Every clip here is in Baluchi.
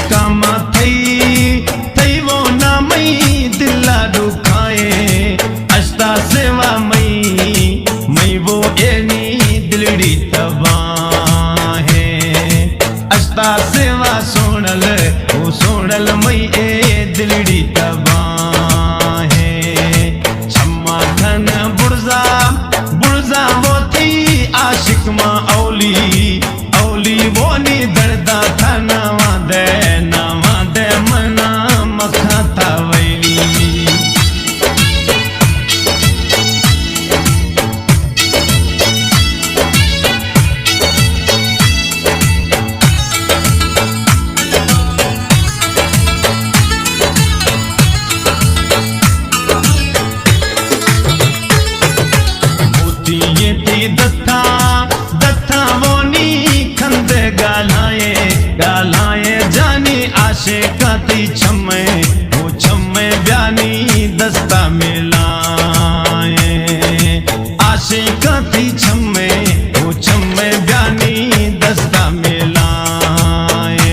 کاما تھئی، تھئی وہ نہ مئی دلا دکھائے، اشتا سوا مئی، مئی وہ اینی دلڑی تباہ ہے۔ اشتا سوا سوڑل، وہ سوڑل مئی اے دلڑی تباہ ہے۔ چما تھن برزا، برزا وہ تھئی عاشق ما اولی، اولی وہ نی دڑدا تھا نواں دے، نواں دے منا مکھاں تھا ویلی۔ موتی یہ تھی دتھا، دتھا وہ نی کھند گالائے، گالائے جانی عاشقاں تھی چھمے، وہ چھمے بیانی دستا ملائے۔ عاشقاں تھی چھمے، وہ چھمے بیانی دستا ملائے۔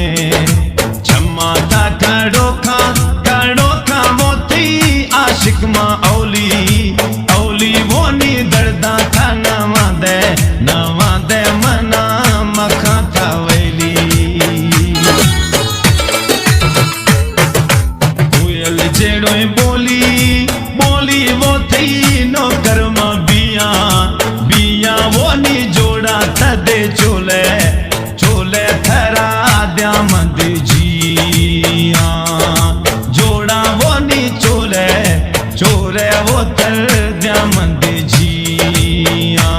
چھما تھا کھڑو کھا، کھڑو کھا وہ تھئی عاشق ما اولی، اولی وہ نی دڑدا تھا نواں دے، نواں دے منا مکھاں تھا ویلی۔ کوئل جیڑوئیں بولی، بولی وہ تھئی نوکر ما بیاں، بیاں وہ نی جوڑا تھدے چولے، چولے تھرا دیامند جیاں۔ جوڑا وہ نی چولے، چولے وہ تھر دیامند جیاں۔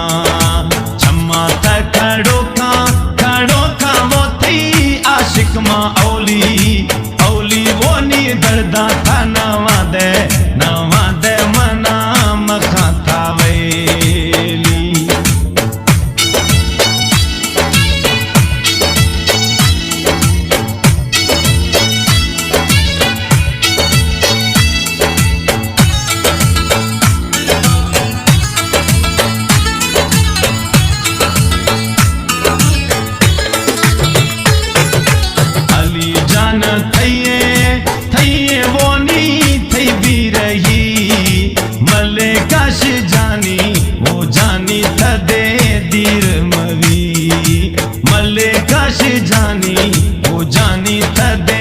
چھما تھا کھڑو کھا، کھڑو کھا وہ تھئی عاشق ما اولی، اولی وہ نی دڑدا تھا نواں دے، نواں دے منا مکھاں تھا ویلی۔ علی جان تھئیے، تھئیے وہ نی تھئی بی رہی۔ ملے کاش جانی، وہ جانی تھدے دیر موی۔ ملے کاش جانی، وہ جانی تھدے